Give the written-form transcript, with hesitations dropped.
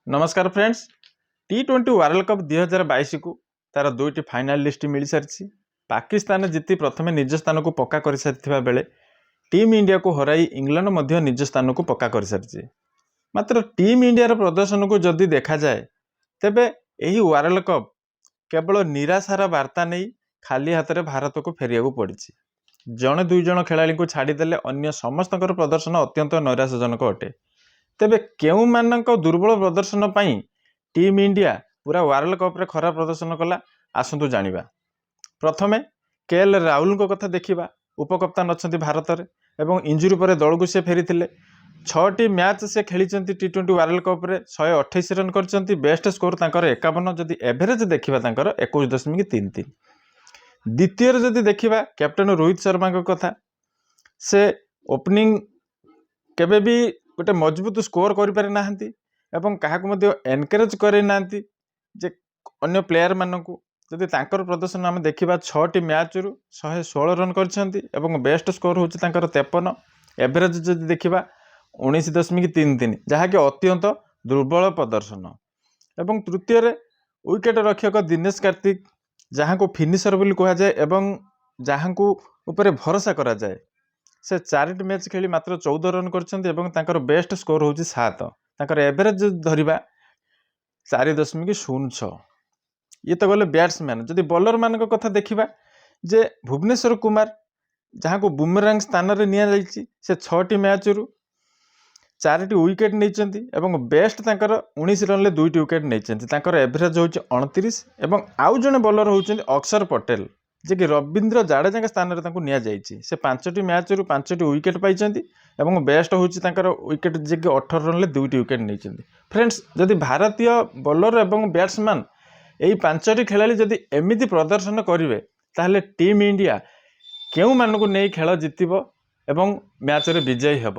ନମସ୍କାର friends, ଟି20 world cup 2022କୁ ତାର ଦୁଇଟି ଫାଇନାଲିଷ୍ଟ ମିଳିସାରିଛି। ପାକିସ୍ତାନ ଜିତି ପ୍ରଥମେ ନିଜ ସ୍ଥାନକୁ ପକ୍କା କରିସାରିଥିବା ବେଳେ ଟିମ୍ ଇଣ୍ଡିଆକୁ ହରାଇ ଇଂଲଣ୍ଡ ମଧ୍ୟ ନିଜ ସ୍ଥାନକୁ ପକ୍କା କରିସାରିଛି। ମାତ୍ର ଟିମ୍ ଇଣ୍ଡିଆର ପ୍ରଦର୍ଶନକୁ ଯଦି ଦେଖାଯାଏ, ତେବେ ଏହି ୱାର୍ଲଡ କପ୍ କେବଳ ନିରାଶାର ବାର୍ତ୍ତା ନେଇ ଖାଲି ହାତରେ ଭାରତକୁ ଫେରିବାକୁ ପଡ଼ିଛି। ଜଣେ ଦୁଇ ଜଣ ଖେଳାଳିଙ୍କୁ ଛାଡ଼ିଦେଲେ ଅନ୍ୟ ସମସ୍ତଙ୍କର ପ୍ରଦର୍ଶନ ଅତ୍ୟନ୍ତ ନୈରାଶ୍ୟଜନକ ଅଟେ। ତେବେ କେଉଁମାନଙ୍କ ଦୁର୍ବଳ ପ୍ରଦର୍ଶନ ପାଇଁ ଟିମ୍ ଇଣ୍ଡିଆ ପୁରା ୱାର୍ଲଡ କପ୍ରେ ଖରାପ ପ୍ରଦର୍ଶନ କଲା, ଆସନ୍ତୁ ଜାଣିବା। ପ୍ରଥମେ କେ ଏଲ୍ ରାହୁଲଙ୍କ କଥା ଦେଖିବା। ଉପକପ୍ତାନ ଅଛନ୍ତି ଭାରତରେ ଏବଂ ଇଞ୍ଜୁରି ପରେ ଦଳକୁ ସେ ଫେରିଥିଲେ। ଛଅଟି ମ୍ୟାଚ୍ ସେ ଖେଳିଛନ୍ତି ଟି20 ୱାର୍ଲଡ କପ୍ରେ, 128 ରନ୍ କରିଛନ୍ତି। ବେଷ୍ଟ ସ୍କୋର ତାଙ୍କର 51। ଯଦି ଏଭରେଜ ଦେଖିବା, ତାଙ୍କର 21.33। ଦ୍ୱିତୀୟରେ ଯଦି ଦେଖିବା କ୍ୟାପ୍ଟେନ୍ ରୋହିତ ଶର୍ମାଙ୍କ କଥା, ସେ ଓପନିଂ କେବେ ବି ଗୋଟେ ମଜବୁତ ସ୍କୋର କରିପାରି ନାହାନ୍ତି ଏବଂ କାହାକୁ ମଧ୍ୟ ଏନକରେଜ କରେଇ ନାହାନ୍ତି ଯେ ଅନ୍ୟ ପ୍ଲେୟାରମାନଙ୍କୁ। ଯଦି ତାଙ୍କର ପ୍ରଦର୍ଶନ ଆମେ ଦେଖିବା, ଛଅଟି ମ୍ୟାଚ୍ରୁ 116 ରନ୍ କରିଛନ୍ତି ଏବଂ ବେଷ୍ଟ ସ୍କୋର ହେଉଛି ତାଙ୍କର 53। ଏଭରେଜ ଯଦି ଦେଖିବା, 19.33, ଯାହାକି ଅତ୍ୟନ୍ତ ଦୁର୍ବଳ ପ୍ରଦର୍ଶନ। ଏବଂ ତୃତୀୟରେ ୱିକେଟ୍ ରକ୍ଷକ ଦିନେଶ କାର୍ତ୍ତିକ, ଯାହାଙ୍କୁ ଫିନିସର ବୋଲି କୁହାଯାଏ ଏବଂ ଯାହାଙ୍କୁ ଉପରେ ଭରସା କରାଯାଏ, ସେ ଚାରିଟି ମ୍ୟାଚ୍ ଖେଳି ମାତ୍ର 14 ରନ୍ କରିଛନ୍ତି ଏବଂ ତାଙ୍କର ବେଷ୍ଟ ସ୍କୋର ହେଉଛି 7। ତାଙ୍କର ଏଭରେଜ ଯଦି ଧରିବା, 4.06। ଇଏ ତ ଗଲେ ବ୍ୟାଟ୍ସମ୍ୟାନ୍। ଯଦି ବୋଲରମାନଙ୍କ କଥା ଦେଖିବା ଯେ ଭୁବନେଶ୍ୱର କୁମାର, ଯାହାକୁ ବୁମେରାଙ୍ଗ ସ୍ଥାନରେ ନିଆଯାଇଛି, ସେ ଛଅଟି ମ୍ୟାଚ୍ରୁ ଚାରିଟି ୱିକେଟ୍ ନେଇଛନ୍ତି ଏବଂ ବେଷ୍ଟ ତାଙ୍କର 19 ରନ୍ରେ ଦୁଇଟି ୱିକେଟ୍ ନେଇଛନ୍ତି। ତାଙ୍କର ଏଭରେଜ ହେଉଛି 29। ଏବଂ ଆଉ ଜଣେ ବୋଲର ହେଉଛନ୍ତି ଅକ୍ଷର ପଟେଲ, ଯିଏକି ରବୀନ୍ଦ୍ର ଜାଡ଼େଜାଙ୍କ ସ୍ଥାନରେ ତାଙ୍କୁ ନିଆଯାଇଛି। ସେ ପାଞ୍ଚଟି ମ୍ୟାଚ୍ରୁ ପାଞ୍ଚଟି ୱିକେଟ୍ ପାଇଛନ୍ତି ଏବଂ ବେଷ୍ଟ ହେଉଛି ତାଙ୍କର ୱିକେଟ୍, ଯିଏକି 18 ରନ୍ରେ ଦୁଇଟି ୱିକେଟ୍ ନେଇଛନ୍ତି। ଫ୍ରେଣ୍ଡସ୍, ଯଦି ଭାରତୀୟ ବୋଲର ଏବଂ ବ୍ୟାଟ୍ସମ୍ୟାନ୍ ଏଇ ପାଞ୍ଚଟି ଖେଳାଳି ଯଦି ଏମିତି ପ୍ରଦର୍ଶନ କରିବେ, ତାହେଲେ ଟିମ୍ ଇଣ୍ଡିଆ କେଉଁମାନଙ୍କୁ ନେଇ ଖେଳ ଜିତିବ ଏବଂ ମ୍ୟାଚ୍ରେ ବିଜୟୀ ହେବ?